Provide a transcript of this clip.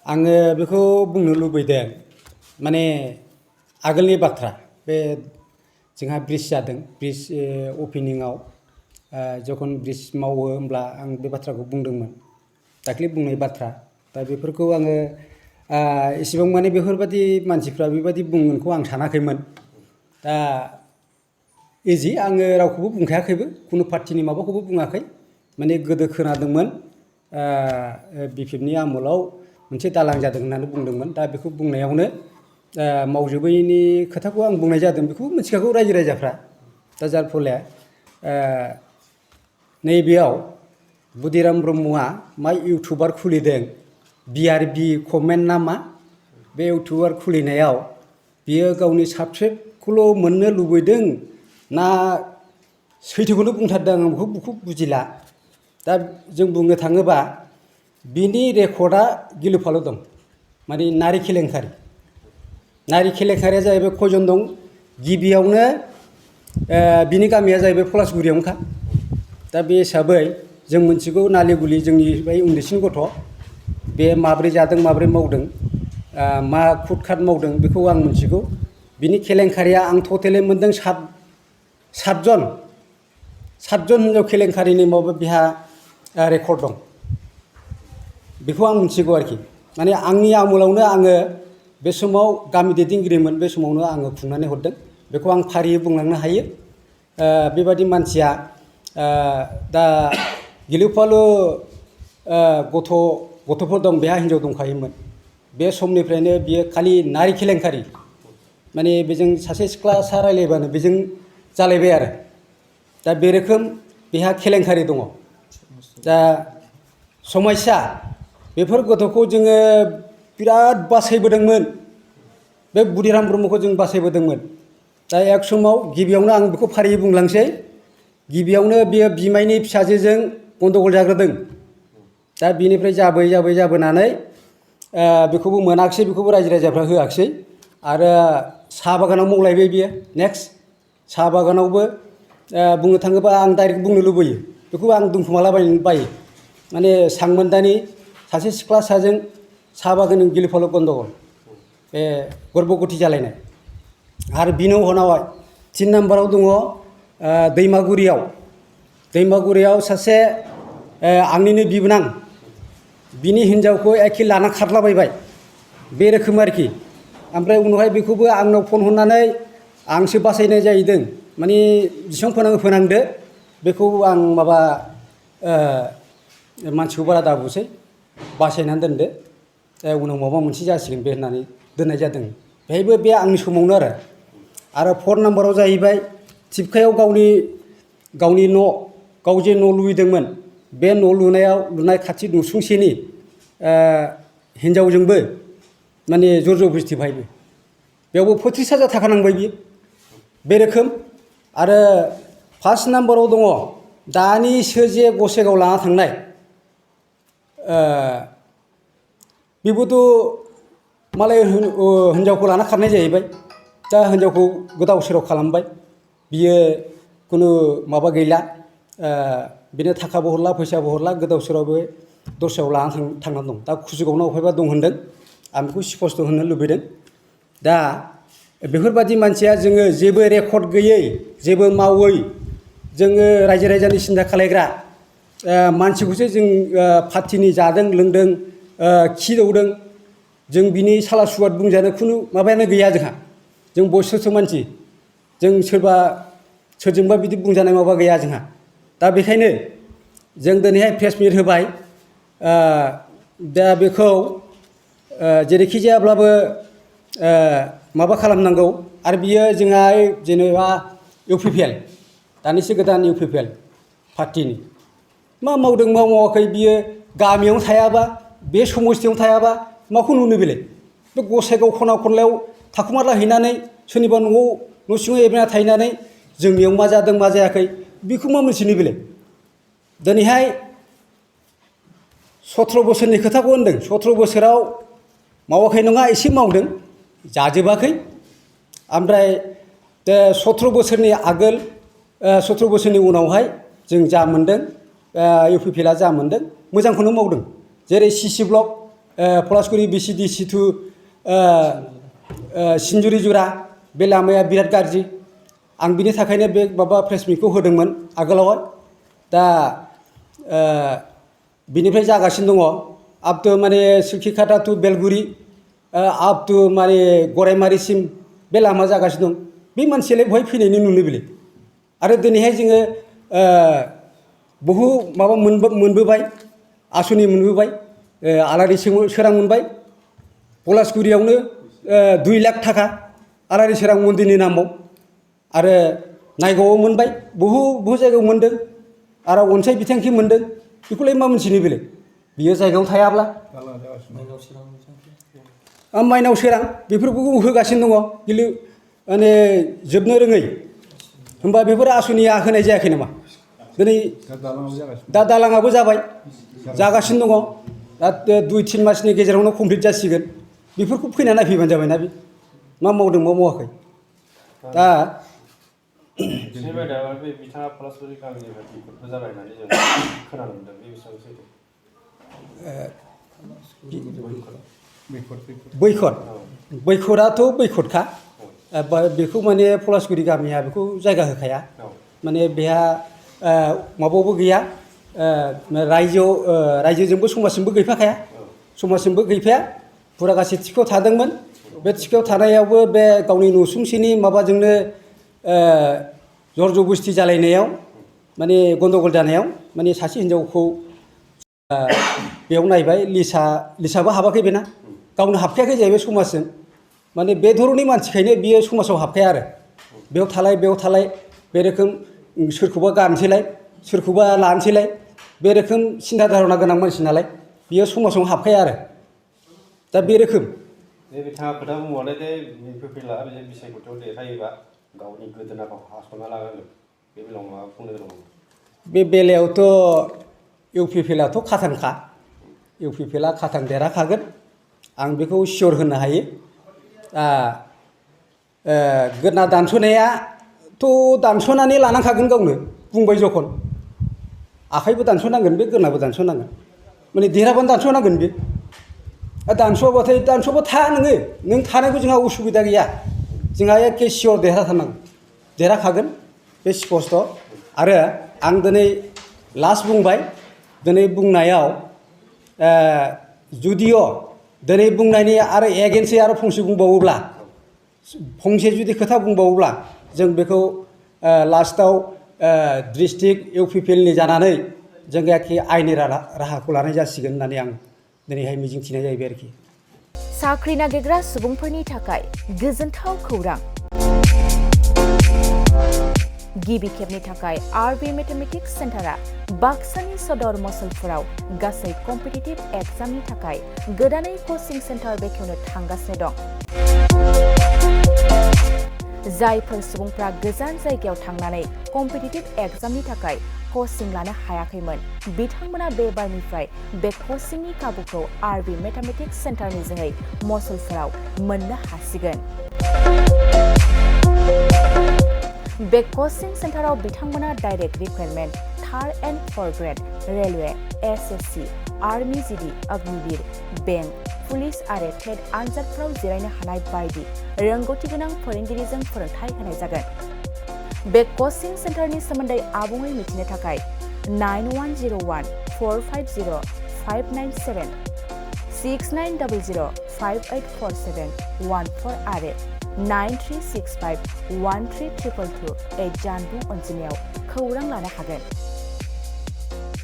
आङो बेखौ बुंनो लुबैदों माने आगोलनि बाथ्रा बे जोंहा ब्रिज जादों ब्रिज ओपनिंआव जखन ब्रिज मावो होमब्ला आं बे बाथ्राखौ बुंदोंमोन दाख्लै बुंनाय बाथ्रा दा बेफोरखौ आङो एसेबां माने बेफोरबादि मानसिफ्रा बेबादि बुंगोनखौ आं सानाखैमोन दा इजि आङो रावखौबो बुंखायाखैबो कुनु पार्टिनि माबाखौबो बुङाखै माने गोदो खोनादोंमोन बिपिएफनि आमोलाव मोनसे दालां जादों होननानै बुंदोंमोन दा बेखौ बुंनायावनो मावजोबैनि खोथाखौ आं बुंनाय जादों बेखौ मिथिखागौ रायजो राजाफ्रा दा जार फले नैबेयाव बुदिराम ब्रह्मआ मा इउटुबार खुलिदों बिआरबि कमेन्ट ना मा बे इउटुबार खुलिनायाव बियो गावनि साबस्क्राइबखौल' मोननो लुबैदों ना सैथोखौनो बुंथारदों आं बेखौ बुजिला दा जों बुंनो थाङोबा बिनि रेकर्डआ गिलु फालु दं माने नारि केलेंकारिया जाहैबाय खयजन दं गिबियावनो बिनि गामिया जाहैबाय पलासगुरियावनोखा दा बे हिसाबै जों मोनथिगौ नालिगुलि जोंनि बै उन्दैसिन गथ' बे माब्रै जादों माब्रै मावदों मा खुदखाट मावदों बेखौ आं मोनथिगौ बिनि केलेंकारिया आं टटेलै मोनदों सातजन हिनजाव केलेंकारिनि माबा बिहा रेकर्ड दं बेखौ आं मिथिगौ आरोखि माने आंनि आमोलावनो आङो बे समाव गामि दैदेनगिरिमोन बे समावनो आङो खुंनानै हरदों बेखौ आं फारियै बुंलांनो हायो बेबादि मानसिया दा गिलु फालु गथ'फोर दं बेहा हिन्जाव दंखायोमोन बे समनिफ्रायनो बियो खालि नारि केलेंकारि माने बेजों सासे सिख्लासा रायलायबानो बेजों जालायबाय आरो दा बे रोखोम बेहा केलेंकारि दङ दा समस्या बेफोर गथ'खौ जोङो बिराद बासायबोदोंमोन बे बुदिराम ब्रह्मखौ जों बासायबोदोंमोन दा एक समाव गिबियावनो आं बेखौ फारियै बुंलांसै गिबियावनो बियो बिमायनि फिसाजोजों गन्दगल जाग्रोदों दा बिनिफ्राय जाबोनानै बेखौबो मोनाखिसै बेखौबो रायजो राजाफ्रा होआखिसै आरो साहा बागानाव मावलायबाय बियो नेक्स्ट साहा बागानावबो बुंनो थाङोबा आं डाइरेक्ट बुंनो लुबैयो बेखौ आं दोनखुमालाबायनो बायो माने सांमोनदानि सासे सिख्लासाजों साहा बागाननि गिलु फालु गन्दगल बे गर्भबती जालायनाय आरो बिनि उनावहाय 3 नाम्बाराव दङ दैमागुरियाव सासे आंनिनो बिबोनां बिनि हिन्जावखौ एखे लाना खारलाबायबाय बे रोखोम आरोखि ओमफ्राय उनावहाय बेखौबो आंनाव फन हरनानै आंसो बासायनाय जाहैदों माने जेसेबां फोनांदो बेखौ आं माबा मानसिखौ बारा दाबुसै बासायनानै दोनदो उनाव माबा मोनसे जासिगोन बे होननानै दोननाय जादों बेहायबो बे आंनि समावनो आरो 4 नाम्बाराव जाहैबाय थिपकायाव गावनि न' गाव जे न' लुदोंमोन बे न' लुनाय खाथि नसुंसेनि हिन्जावजोंबो माने जर जबस्ति भायबो बेयावबो 35,000 थाखा नांबाय बियो बे रोखोम आरो 5 नाम्बाराव दङ दानिसो जे गसाइगाव लाना थांनाय बेबोथ' मालाय हिन्जावखौ लाना खारनाय जाहैबाय दा हिन्जावखौ गोदाव सोराव खालामबाय बियो खुनु माबा गैला बिनो थाखाबो हरला फैसाबो हरला गोदाव सोरावबो दस्रायाव लाना थांनानै दं दा कुसिगावनाव अफायबा दं होनदों आं बेखौ स्पस्त' होनो लुबैदों दा बेफोरबादि मानसिया जोङो जेबो रेकर्ड गैयै जेबो मावै जोङो रायजो राजानि सिन्था खालायग्रा मानसिखौसो जों पार्टिनि जादों लोंदों खिदौदों जों बिनि साला सुवाद बुंजानो खुनु माबायानो गैया जोंहा जों बयसोरसो मानसि जों सोरजोंबा बिदि बुंजानाय माबा गैया जोंहा दा बेखायनो जों दिनैहाय प्रेस मिट होबाय दा बेखौ जेरैखि जायाब्लाबो माबा खालामनांगौ आरो बियो जोंहा जेनेबा इउपिपिएल दानिसो गोदान इउपिपिएल पार्टिनि मा मावदों मा मावाखै बियो गामियावनो थायाबा बे समस्थियावनो थायाबा माखौ नुनो बेलाय बे गसाइगाव खना खनलायाव थाखुमाला हैनानै सोरनिबा न'आव न' सिङाव एब्रेना थाहैनानै जोंनियाव मा जादों मा जायाखै बेखौ मा मोनथिनो बेलाय दिनैहाय 17 बोसोरनि खोथाखौ होनदों 17 बोसोराव मावाखै नङा एसे मावदों जाजोबाखै ओमफ्राय 17 बोसोरनि आगोल 17 बोसोरनि उनावहाय जों जा मोनदों इउपिपिएलआ जा मोनदों मोजांखौनो मावदों जेरै सिसि ब्लक पलासगुरि Vcdc टु सिनजुरि जुरा बे लामाया बिराद गाज्रि आं बिनि थाखायनो बे माबा प्रेस मिटखौ होदोंमोन आगोलावहाय दा बिनिफ्राय जागासिनो दङ आप टु माने सुखिखाता टु बेलगुरि आप टु माने गरायमारिसिम बे लामा जागासिनो दं बे मानसियालाय बहाय फैनायनि नुनो बेलाय आरो दिनैहाय जोङो बहु माबा मोनबोबाय आसनि मोनबोबाय आलारि सोरां मोनबाय पलासगुरियावनो 2 लाख थाखा आलारि सोरां मन्दिरनि नामाव आरो नायगावआव मोनबाय बहु जायगायाव मोनदों आरो अनसाय बिथांखि मोनदों बेखौलाय मा मोनथिनो बेलाय बियो जायगायाव थायाब्ला माइनाव सोरां बेफोरखौ होगासिनो दङ खिन्थु माने जोबनो रोङै होमबा बेफोर आसनिया होनाय जायाखै नामा दिनै दा दालाङाबो जागासिनो दङ दा 2-3 मासनि गेजेरावनो कमप्लिट जासिगोन बेफोरखौ फैना नायफैबानो जाबायना बे मा मावदों मा मावाखै दा बिथाङा पलासगुरि गामिनिफ्राय बिखदबो जाबाय होननानै जों खोनानो मोनदों बे बेसेबां सैथो बैखदाथ' बैखदखा बेखौ माने पलासगुरि गामिया बेखौ जायगा होखाया माने बेहा माबायावबो गैया रायजोजोंबो समाजजोंबो गैफाखाया समाजजोंबो गैफाया फुरा गासै थिखियाव थादोंमोन बे थिखियाव थानायावबो बे गावनि नसुंसेनि माबाजोंनो जर जबस्ति जालायनायाव माने गन्दगल जानायाव माने सासे हिनजावखौ बेयाव नायबाय लिसाबो हाबाखै बेना गावनो हाबखायाखै जाहैबाय समाजजों माने बे धरननि मानसिखायनो बियो समाजाव हाबखाया आरो बेयाव थालाय बे रोखोम सोरखौबा गानसैलाय सोरखौबा लानोसैलाय बे रोखोम सिन्था धारना गोनां मानसि नालाय बियो समाजाव हाबखाया आरो दा बे रोखोम बिथाङा खोथा बुंबावनाय जे फैला बे बिसायख'थियाव देरहायोबा गावनि गोदोनाखौ हास'ना लागोन बे बेलायाव माबा बुंनो दङ बे बेलायावथ' इउपिपिएलआथ' खाथांखा इउपिपिएलआ खाथां देरहाखागोन आं बेखौ सियर होनो हायो गोदना दानस'नायाथ' दानस'नानै लानांखागोन गावनो बुंबाय जखन आखाइबो दानस'नांगोन बे गोदनाबो दानस'नांगोन माने देरहाबानो दानस'नांगोन बे दानस'वाबाथाय दानस'बा था नों थानायखौ जोंहा उसुबिदा गैया जोंहा एखे सियर देरहाखागोन बे स्पस्ट आरो आं दिनै लास्ट बुंबाय दिनै बुंनायाव जुदिअ दिनै बुंनायनि आरो एगेन्स्टै आरो फंसे बुंबावोब्ला फंसे जुदि खोथा बुंबावोब्ला जों बेखौ लास्टआव डिस्ट्रिक्ट इउपिपिएलनि जानानै जों एखे आयेननि राहाखौ लानाय जासिगोन होननानै आं दिनैहाय मिजिंथिनाय जाहैबाय आरोखि साख्रि नागिरग्रा सुबुंफोरनि थाखाय गोजोनथाव खौरां गिबि खेबनि थाखाय आरबि मेथमेटिक्स सेन्टारा बाक्सानि सदर मसलपुराव गासै कम्पिटिटिभ एग्जामनि थाखाय गोदानै कचिं सेन्टार बेखेवनो थांगासिनो दं जायफोर सुबुंफ्रा गोजान जायगायाव थांनानै कम्पिटिटिभ एग्जामनि थाखाय कचिं लानो हायाखैमोन बिथांमोना बे बारनिफ्राय बे कचिंनि खाबुखौ आरबि मेथमेटिक्स सेन्टारनि जोहै मसलपुराव मोननो हासिगोन बे कचिं सेन्टाराव बिथांमोना direct requirement 3rd and 4th grade railway SSC army GD Agniveer bank police आरो टेट आनजादफोराव जिरायनो हानाय बायदि रोंगौथि गोनां फोरोंगिरिजों फोरोंथाय होनाय जागोन बे कचिं सेन्टारनि सोमोन्दै आबुङै मिथिनो थाखाय 9101450597 6900584714 आरो 9365132228 जानबुं अनजिमायाव खौरां लानो हागोन।